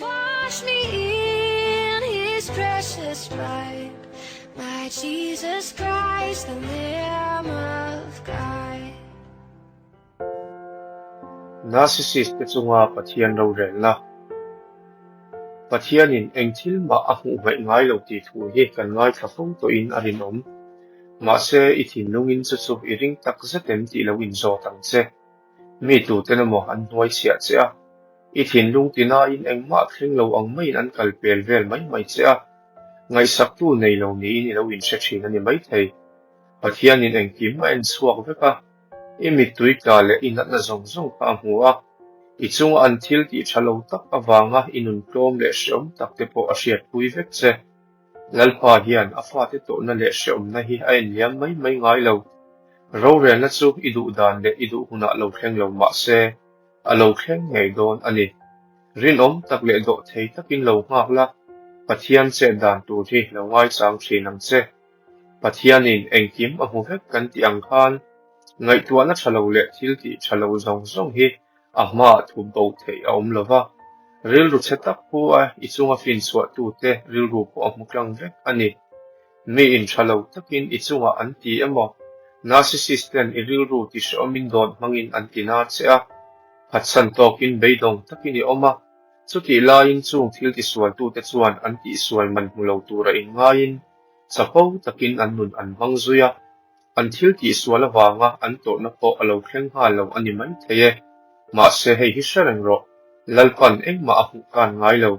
Wash me in his precious blood, my Jesus Christ, the Lamb of God. Narcissist te chunga Pathian rorelna. Pathianin eng thil mah a hmuh hmaih ngai lo tih thu hi kan ngaithla fo tawhin a rinawm. Mahse, i thinlungin chu chu i ring tak zet em tih lo inzawt ang che. Mi tuten emaw an hnuai chhiah che a, i thinlung tinain engmah thleng lo ang maiin an kal pel vel mai mai che a, ngaihsaktu nei lo niin i lo inhre thin a ni maithei. Pathianin engkim a en chhuak vek a, i mittui tla leh i natna zawng zawng kha a hmu a, i chunga an thil tih tha lo tak avanga i nun tlawm leh hreawm tak te pawh a hriatpui vek che. Lalpa hian a fate tawhna leh hreawmna hi a enliam mai mai ngai lo. Rorelna chu i duh dan leh i duh hunah lo thleng lo mah se, a lo thleng ngei dawn a ni. Rinawm tak leh dawh thei takin lo nghak la, Pathian chet dan tur hi lo ngaichang thin ang che. Pathianin engkim a hmu vek kan tih ang khan, ngaihtuahna tha lo leh thil tih tha lo zawng zawng hi a hmaah thup bo theih a awm lo va, rilru chhe tak pu a i chunga finchhuahtute rilru pawh a hmu tlang vek a ni. Mi intha lo takin i chungah an ti emaw, narcissist ten i rilru tihrehawmin dawt hmangin an ti na che a, phatsan tawkin beidawng takin i awm a, chutih laiin chung thil tisualtute chuan an tihsual man hmu lo tura inngaiin chapo takin an nun an hmang zui a. An thil tihsual avanga an tawrhna pawh a lo thleng nghal lo a ni mai thei e. Mahse hei hi hre reng rawh, Lalpan engmah a hmuh khan ngai lo.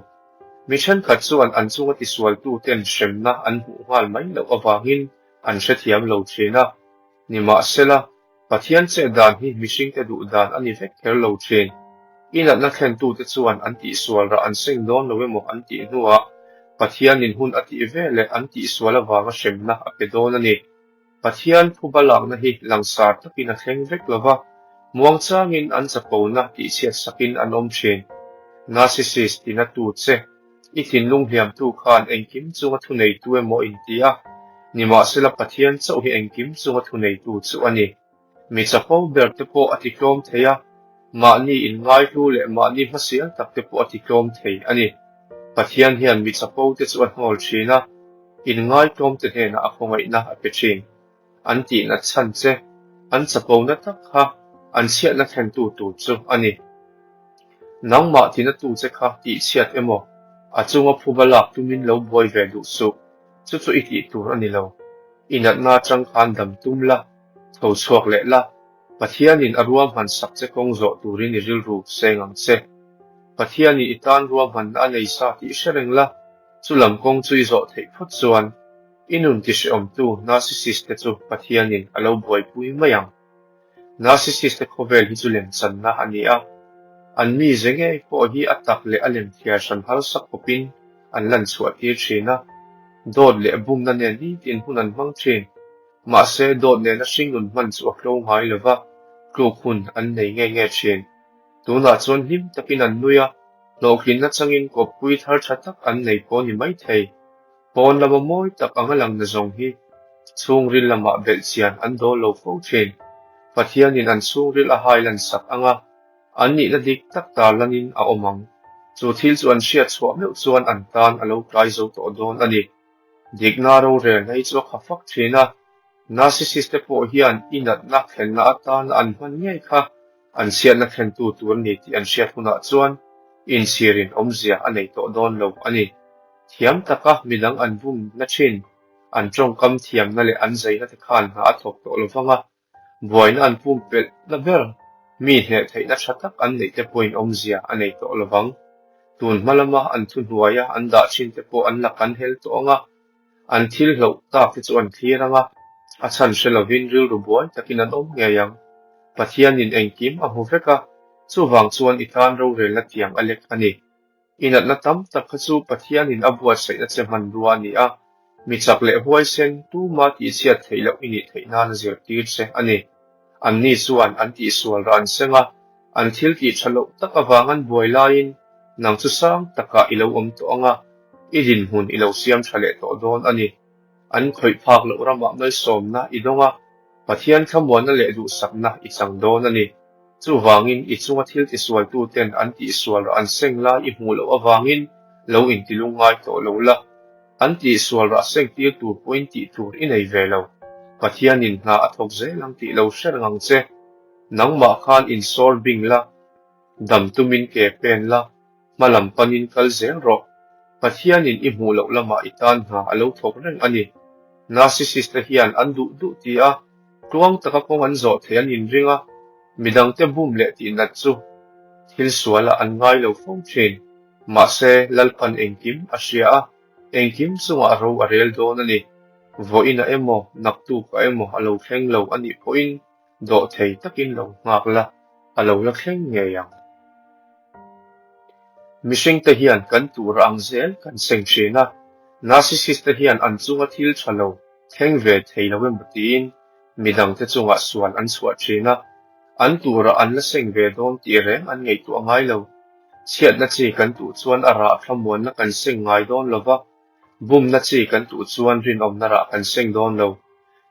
Mi thenkhat chuan an chunga tisualtuten hremna an hmuh nghal mai loh avangin an hrethiam lo thin a. Nimahsela, Pathian chet dan hi mihringte duh dan a ni vek kher lo thin. I natna thlentute chuan an tihsual rah an seng dawn lo emaw an tih hnuah Pathianin hun a tih veleh an tihsual avanga hremna a pe dawn a ni. Pathian phuba lakna hi langsar takin a thleng vek lo va, muangchangin an chapona tihchhiat sakin an awm thin. Narcissist tina tu che, i thinlung hliamtu khan engkim chunga thuneitu emaw inti a, nimahsela Pathian chauh hi engkim chunga thuneitu chu a ni. Mi chapo ber te pawh a titlawm thei a, mahni inngaihlu leh mahni hmasial tak te pawh a titlawm thei a ni. Pathian hian mi chapo te chu a hnawl thin a, inngaihtlawm te hnenah a khawngaihna a pe thin. An tihnat chhan che, an chapona tak kha an chhiatna thlentu tur chu a ni. Nangmah tinatu che kha tihchhiat emaw, a chunga phuba lak tumin lo buai ve duh suh, chu chu i tih tur a ni lo. I natna atang khan dam tum la, tho chhuak leh la, Pathianin a ruahman sak che kawng zawh turin i rilru seng ang che. Pathianin i tan ruahmanna a nei sa tih hre reng la, chu lam kawng chu i zawh theih phawt chuan i nun tihrehawmtu narcissist te chu Pathianin a lo buaipui mai ang. Narcissist te khawvel hi chu lemchanna a ni a, an mize ngei pawh hi a tak leh a lem thiar hran harsa khawpin an lan chhuah tir thin a, dawt leh bumna nen nitin hun an hmang thin. Mahse, dawt nena hringnun hman chu a hlo ngai lo va, tluk hun an nei nge nge thin. Tunah chuan hlim takin an nui a, hlawhtlinna changin kawppui thar tha tak an nei pawh ni mai thei. Pawn lama mawi tak anga langna zawng hi chhungril lamah belhchian an dawl lo fo thin. Pathianin an chhungril a hai lansak anga an nihna dik tak tarlanin a awm ang. Chu thil chu an hriat chhuah meuh chuan an tan a lo tlai zo tawh dawn a ni. Dikna rorelna hi chu a kha fak thin a, narcissist te pawh hian i natna thlenna atana an hman ngei kha an chhiatna thlentu tur a ni tih an hriat hunah chuan inchhirin awmzia a nei tawh dawn lo a ni. Thiam taka midang an bumna thin, an tawngkam thiamna leh an zaina te khan hna a thawk tawh lo vang a, Buaina an pumpelh na ber, mi hneh theihna tha tak an neih te pawhin awmzia a nei tawh lo vang. Tun hma lama an thuhnuaia an dah thin te pawh an la kan hel tawh ang a, an thil hloh tak te chu an thlir ang a, a chhan hre lovin rilru buai takin an awm ngei ang. Pathianin engkim a hmu vek a, chuvang chuan i tan rorelna tiang a lek a ni. I natna tam tak kha chu Pathianin a buatsaihna che hmanrua a ni a, mi chak leh huaisen tuma tihchhiat theih loh i nih theih nan a zirtir che a ni. Anni chuan an tihsual rah an seng a, an thil tih tha loh tak avang an buai laiin nang chu sang takah i lo awm tawh ang a, i dinhmun i lo siam tha leh tawh dawn a ni. An khawih phak loh ramah malsawmna i dawng a, Pathian thlamuanna leh duhsakna i chang dawn a ni. Chuvangin i chunga thil tisualtuten an tihsual rah an seng lai i hmuh loh avangin lo intilung ngai tawh lo la. An tihsual rah seng tir tur pawhin tih tur i nei ve lo. Pathianin hna a thawk zel ang tih lo hre reng ang che. Nangmah khan insawr bing la, dam tumin ke pen la, hma lam panin kal zel rawh. Pathianin i hmuh loh lamah i tan hna a lo thawk reng a ni. Narcissist te hian an duh duh ti a, tluang taka kawng an zawh thei an inring a, midangte bum leh tihnat chu thil sualah an ngai lo fo thin. Mahse, Lalpan engkim a hria a, engkim chungah ro a rel dawn a ni. Vawiinah emaw, naktukah emaw a lo thleng lo a nih pawhin dawh thei takin lo nghak la, a lo la thleng ngei ang. Mihringte hian kan tur ang zel kan seng thin a, narcissist te hian an chunga thil tha lo thleng ve thei lo emaw tiin midangte chungah sual an chhuah thin a, an turah an la seng ve dawn tih reng an ngaihtuah ngai lo. Chhiatna chi kan tuh chuan a rah thlamuanna kan seng ngai dawn lo va, Bumna chi kan tuh chuan rinawmna rah kan seng dawn lo.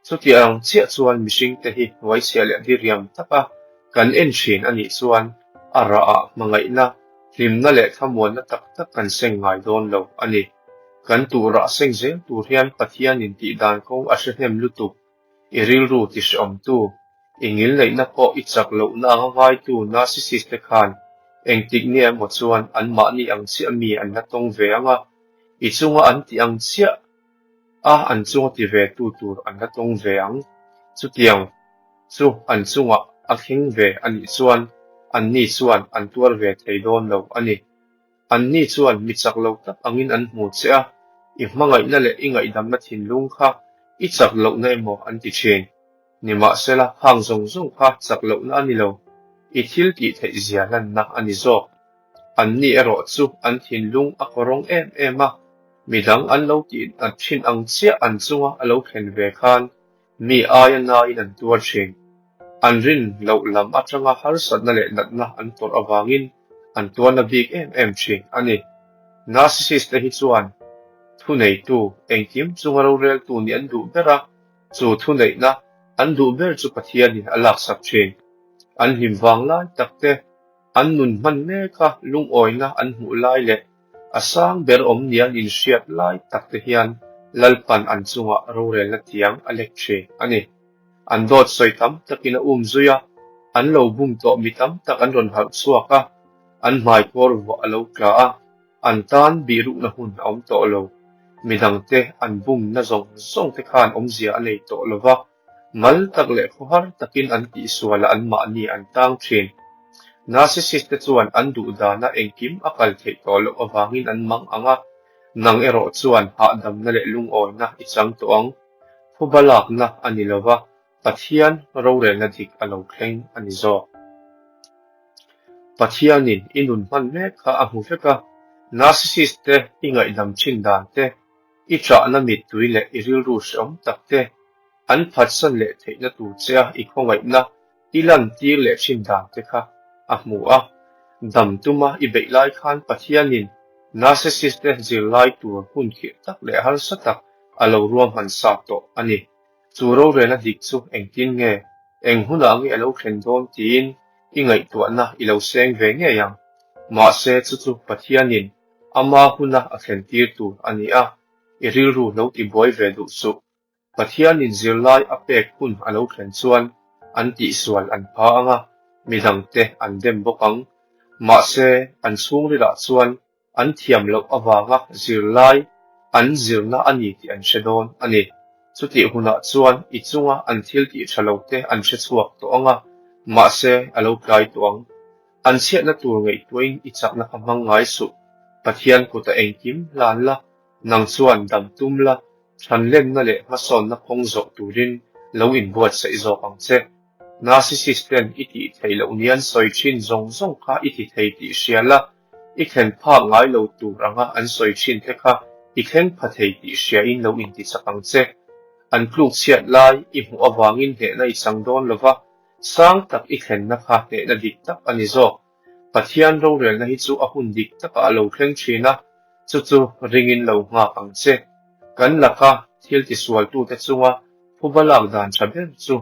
Chutiang chiah chuan mihringte hi hnuaichhiah leh diriam taka kan en thin a nih chuan a rahah hmangaihna, hlimna leh thlamuanna tak tak kan seng ngai dawn lo a ni. Kan tuh rah seng zel tur hian Pathianin tihdan kawng a hre hnem lutuk. I rilru ti hrehawmtu, i ngilneihna pawh i chak lohna anga ngaitu narcissist te khan engtik nge emaw chuan anmahni ang chiah mi an la tawng ve ang a, i chunga an tih ang chiah a an chunga ti ve tu tur an la tawng ve ang. Chutiang chu an chungah a thleng ve a nih chuan anni chuan an tuar ve thei dawn lo a ni. Anni chuan mi chak lo tak angin an hmu che a, i hmangaihna leh i ngaihdamna thinlung kha i chak lohna emaw an ti thin. Nimahsela, hang zawng zawng kha chak lohna a ni lo, i thil tih theih zia lanna a ni zawk. Anni erawh chu an thinlung a kawrawng em em a, midang an lo tih nat thin ang chiah an chunga a lo thlen ve khan mi aia nain an tuar thin. An rin loh lam atanga harsatna leh natna an tawrh avangin an tuarna bik em em thin a ni. Narcissist te hi chuan thuneitu engkim chunga roreltu nih an duh ber a, chu thuneihna an duh ber chu Pathianin a laksak thin. An hlim vang lai tak te, an nun hman mek a lungawina an hmuh lai leh a sang ber awm nia an inhriat lai tak te hian Lalpan an chungah rorelna tiang a lek thin a ni. An dawt sawi tam takin a um zui a, an lo bum tawh mi tam tak an rawn harh chhuak a, an hmaikawr vuah a lo tla a, an tan bihrukna hun a awm tawh lo. Midangte an bumna zawng zawng te khan awmzia a nei tawh lo va, mal tak leh khawhar takin an tihsualah anmahni an tang thin. Narcissist te chuan an duh dana engkim a kal theih tawh loh avangin an mang ang a, nang erawh chuan hahdamna leh lungawina i chang tawh ang. Phuba lakna a ni lo va, Pathian rorelna dik a lo thleng a ni zawk. Pathianin i nun hman mek kha a hmu vek a, narcissist te i ngaihdam thin dan te, i ṭahna mittui leh i rilru hrehawm tak te, an phatsan leh theihna tur che a i khawngaihna i lantir leh thin dan te kha a hmu a. Dam tuma i beih lai khan Pathianin narcissist te zirlai tur hun khirh tak leh harsa tak a lo ruahman sa tawh a ni. Chu rorelna dik chu engtin nge, eng hunah nge a lo thlen dawn tiin i ngaihtuahna i lo seng ve ngei ang. Mahse chu chu Pathianin ama huna a thlen tir tur a ni a, i rilru lo tibuai ve duh suh. Pathianin zirlai a pek hun a lo thlen chuan an tihsual an pha ang a, midangte an dem bawk ang. Mahse an chhungrilah chuan An thiam loh avanga zirlai an zirna a ni tih an hre dawn a ni. Chutih hunah chuan i chunga an thil tih tha lo te an hre chhuak tawh ang a, mahse a lo tlai tawh ang. An chhiatna tur ngaihtuahin i chakna kha hmang ngai suh. Pathian kuta engkim hlan la, nang chuan dam tum la, thanlenna leh hmasawnna kawng zawh turin lo inbuatsaih zawk ang che. Narcissist ten i tih theih loh ni an sawi thin zawng zawng kha i ti thei tih hria la, I thlen phak ngai lo tur anga an sawi thin te kha i thleng pha thei tih hriain lo inti chak ang che. An tluk chhiat lai i hmuh avangin hnehna i chang dawn lo va, sang tak i thlenna kha hnehna dik tak a ni zawk. Pathian rorelna hi chu a hun dik takah a lo thleng thin a, chu chu ringin lo nghak ang che. Kan laka thil tisualtute chunga phuba lak dan tha ber chu.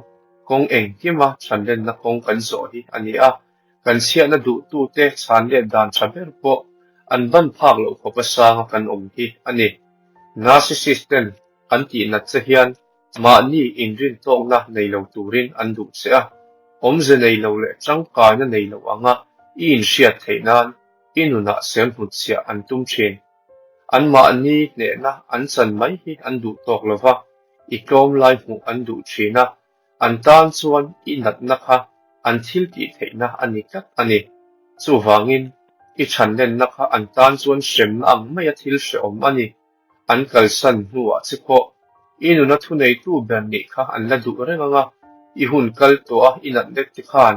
Kawng engkima chhanlenna kawng kan zawh hi a ni a, kan chhiatna duhtute chhanlet dan tha ber pawh an ban phak loh khawpa sanga kan awm hi a ni. Narcissist ten an tihnat che hian mahni inrintawkna nei lo turin an duh che a, awmze nei lo leh tangkaina nei lo anga i inhriat theih nan i nunah sem hnutchhiah an tum thin. Anmahni hnehna an chan mai hi an duh tawk lo va, i tlawm lai hmuh an duh thin a, an tan chuan i natna kha an thil tih theihna a ni tlat a ni. Chuvangin, i chhanlenna kha an tan chuan hremna ang maia thil hrehawm a ni. An kalsan hnuah che pawh i nuna thuneitu ber nih kha an la duh reng ang a, i hun kal tawh a i nat dek te khan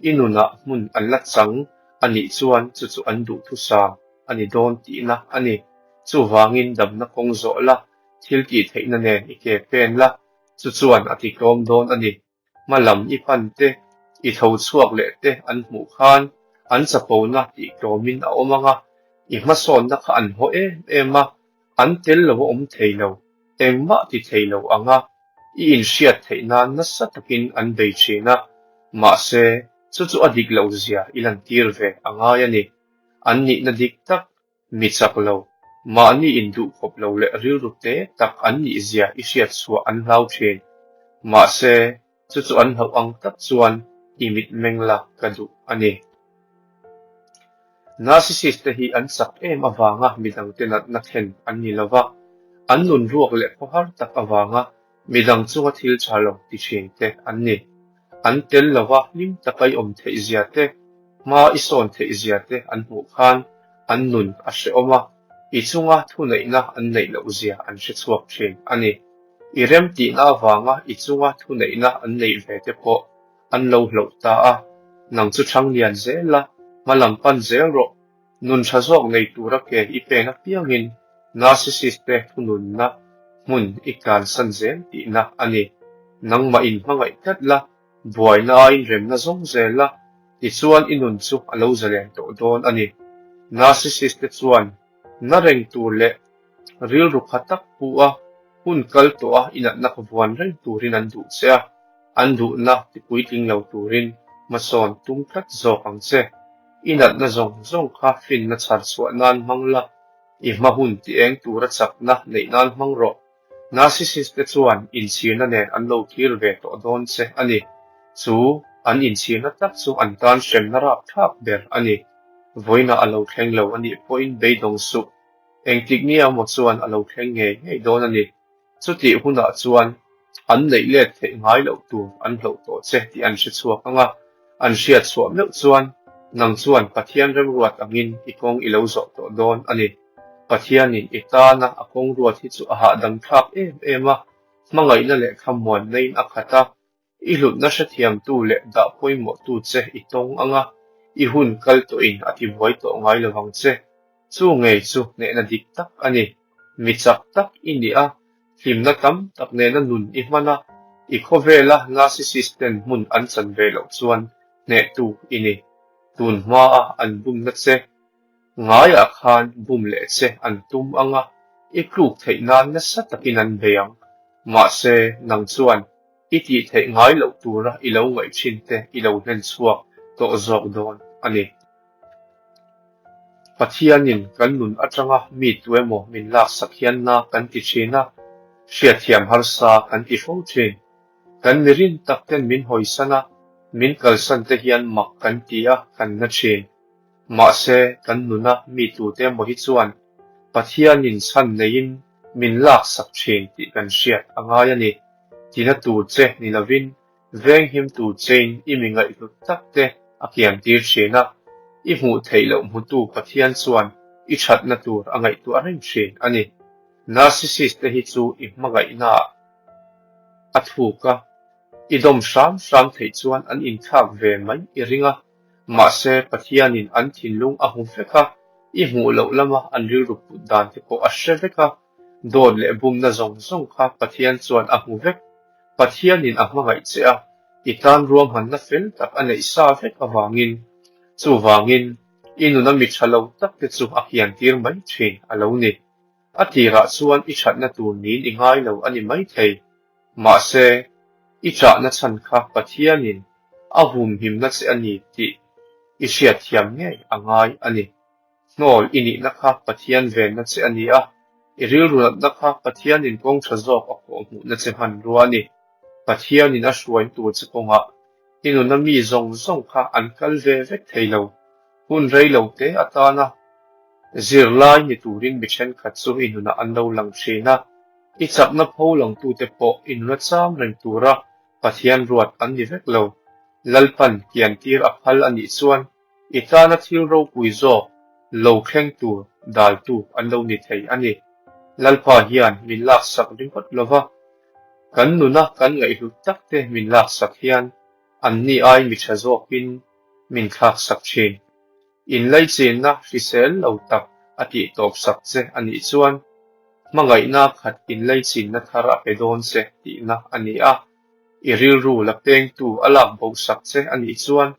i nunah hmun an la chang a nih chuan chu chu an duhthusam a ni dawn tihna a ni. Chuvangin damna kawng zawh la, thil tih theihna nen i ke pen la, chu chuan a titlawm dawn a ni. Hma lam i pan te, i tho chhuak leh te an hmuh khan an chapona tih tlawmin a awm ang a, i hmasawnna kha an haw em em a, an tel lo a awm thei lo, engmah ti thei lo ang a, i inhriat theih nan nasa takin an bei thin a, mahse chu chu a dik loh zia i lantir ve a ngai a ni. An nihna dik tak Mi chak lo, mahni induhkhawp lo leh rilru te tak an nih zia i hriat chhuah an hlau thin. Mahse, chu chu an hlauh ang tak chuan i mitmeng la ka duh a ni. Narcissist te hi an chak em avanga midangte natna thlen an ni lo va, an nun ruak leh khawhar tak avanga Midang chunga thil tha lo ti thin te an ni. An tel lova hlim taka i awm theih zia te, hma i sawn theih zia te an hmuh khan an nun a hrehawm a, i chunga thuneihna an neih loh zia an hre chhuak thin a ni. I remtihna avanga i chunga thuneihna an neih ve te pawh an lo hloh ta a, nang chu chhang lian zel la, hma lam pan zel rawh. Nun tha zawk nei tura ke i pen apiangin narcissist te thununna hmun i tlansan zel tihna a ni. Nangmah in hmangaih tlat la, buaina aiin remna zawng zel la, tichuan i nun chu a lo zalen tawh dawn a ni. Narcissist te chuan na reng tur leh rilru kha tak pu a, hun kal tawh a i natna kha vuan reng turin an duh che a, an duhna ti puitling lo turin hmasawn tum tlat zawk ang che. I natna zawng zawng kha finna chhar chhuah nan hmang la, i hma hun ti eng tura chakna neih nan hmang rawh. Narcissist te chuan inchhirna nen an lo thlir ve tawh dawn che a ni. Chu an inchhirna tak chu an tan hremna rapthlak ber a ni. Vawiinah a lo thleng lo a nih pawhin beidawng suh. Engtik nia maw chuan a lo thleng ngei ngei dawn a ni. Chutih hunah chuan an neih let theih ngai loh tur an hloh tawh che tih an hre chhuak ang a, an hriat chhuah meuh chuan nang chuan Pathian remruat angin i kawng i lo zawh tawh dawn a ni. Pathianin i tana a kawng ruat hi chu a hahdam thlak em em a, hmangaihna leh thlamuanna-in a khat a, I hlutna hrethiamtu leh dah pawimawhtu che i tawng ang a, i hun kal tawhin a tibuai tawh ngai lo vang che. Chu ngei chu hnehna dik tak a ni. Mi chak tak i ni a, hlimna tam tak nena nun i hman a, i khawvela narcissist ten hmun an chan ve loh chuan hnehtu i ni. Tun hmaa an bumna che ngaiah khan bum leh che an tum ang a, i tluk theih nan nasa takin an bei ang. Mahse, nang chuan I tih theih ngai loh tura i lo ngaih thin te i lo hlen chhuak tawh zawk dawn a ni. Pathianin kan nun atanga mi tuemaw min laksak hian na kan ti thin a, hriatthiam harsa kan ti fo thin. Kan mi rin tak ten min hawisan a, min kalsan te hian mak kan ti a, kan na thin. Mahse, kan nuna mi tute emaw hi chuan Pathianin chhan neiin min laksak thin tih kan hriat a ngai a ni. Tina tur che ni lovin venghim tur chein i mi ngaihhlut tak te a kiam tir thin a, i hmuh theih loh hmutu Pathian chuan i thatna tur a ngaihtuah reng thin a ni. Narcissist te hi chu i hmangaihnaah a thuk a, i dawm hram hram theih chuan an inthlak ve mai i ring a, mahse Pathianin an thinlung a hmu vek a, i hmuh loh lama an rilru put dan te pawh a hre vek a. Dawt leh bumna zawng zawng kha Pathian chuan a hmu vek. Pathianin a hmangaih che a, i tan ruahmanna fel tak a neih sa vek avangin. Chuvangin, i nuna mi tha lo tak te chu a kiantir mai thin a lo ni. A tirah chuan i thatna tur niin i ngai lo a ni maithei. Mahse. I ṭahna chhan kha Pathianin a humhimna che a ni tih i hriatthiam ngei a ngai a ni. Hnawl i nihna kha Pathian venna che a ni a, i rilru natna kha Pathianin kawng ṭha zawk a kawhhmuhna che hmanrua a ni. Pathianin a hruain tur che kawngah i nuna mi zawng zawng kha an kal ve vek thei lo. Hun rei lo te atana zirlai ni turin mi thenkhat chu i nunah an lo lang thin a, i chakna pho langtute pawh i nuna cham reng tura Pathian ruat an ni vek lo. Lalpan kiantir a phal a nih chuan i tana thil ropui zawk lo thleng tur daltu an lo ni thei a ni. Lalpa hian min laksak ringawt lova, kan nuna kan ngaihhlut takte min laksak hian anni ai mi tha zawkin min thlaksak thin. Inlaichinna hrisel lo tak a tihtawpsak che a nih chuan hmangaihna khat inlaichinna thar a pe dawn che tihna a ni a, i rilru la pengtu a lak bohsak che a nih chuan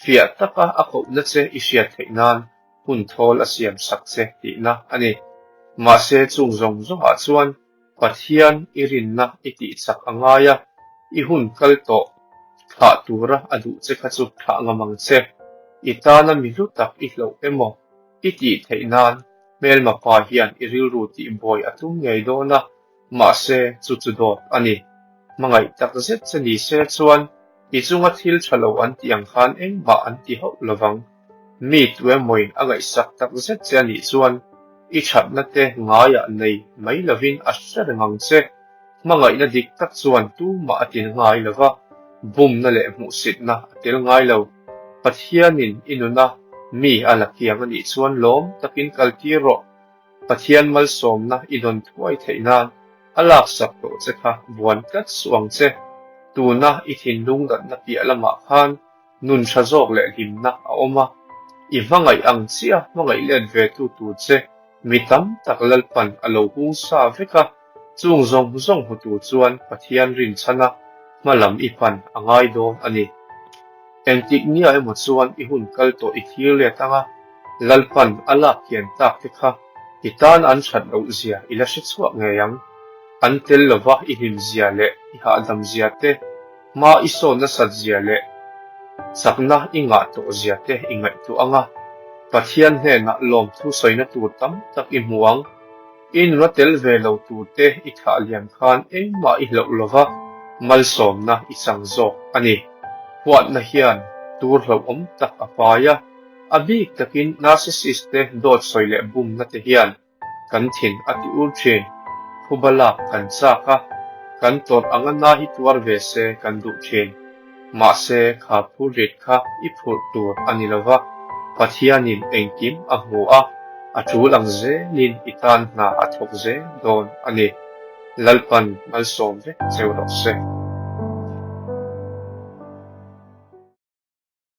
Fiah taka a kohna che i hriat theih nan hun thawl a siam sak che tihna a ni. Mahse chung zawng zawngah chuan Pathian i rinna i tih chak a ngai a, i hun kal tawh thlah tura a duh che kha chu thlah ngam ang che. I tana mi hlu tak i hloh emaw i tih theih nan hmelma pa hian i rilru tihbuai a tum ngei dawn a, mahse chu chu dawt a ni. Hmangaih tak zet che ni se chuan I chunga thil tha lo an tih ang khan engmah an ti hauh lovang. Mi tuemawiin a ngaihsak tak zet che a nih chuan i thatna te ngaiah nei mai lovin a hre reng ang che. Hmangaihna dik tak chuan tumah a til ngai lo va, bumna leh hmuhsitna a tel ngai lo. Pathianin i nuna mi a la kiang a nih chuan lawm takin kaltir rawh. Pathian malsawmna i dawn thuai theih nan a laksak tawh che kha buan tlat suh ang che. Tuna i thinlung natna piah lamah khan nun tha zawk leh hlimna a awm a, i hmangaih ang chiah hmangaih let ve tu tur che mi tam tak Lalpan a lo hung sa vek a, chung zawng zawng hmu tur chuan Pathian rinchhana hma lam i pan a ngai dawn a ni. Engtik nia emaw chuan i hun kal tawh i thlir let ang a, Lalpan a lak kian tak te kha i tan an that loh zia i la hre chhuak ngei ang. An tel lova i hlim zia leh i hahdam zia te, hma i sawn nasat zia leh chakna i ngah tawh zia te i ngaihtuah ang a, Pathian hnenah lawmthu sawina tur tam tak i hmu ang. I nuna tel ve lo tur te i thlah liam khan engmah i hlauh lova malsawmna i chang zawk a ni. Huatna hian tur hlauhawm tak a pai a, a bik takin narcissist te dawt sawi leh bumna te hian kan thin a ti ur thin. Phuba lak kan chak a, kan tawrh anga na hi tuar ve se kan duh thin. Mahse, kha phurrit kha i phurh tur a ni lo va, Pathianin engkim a hmu a, a tul ang zelin i tan hna a thawk zel dawn a ni. Lalpan malsawm vek cheu rawh se.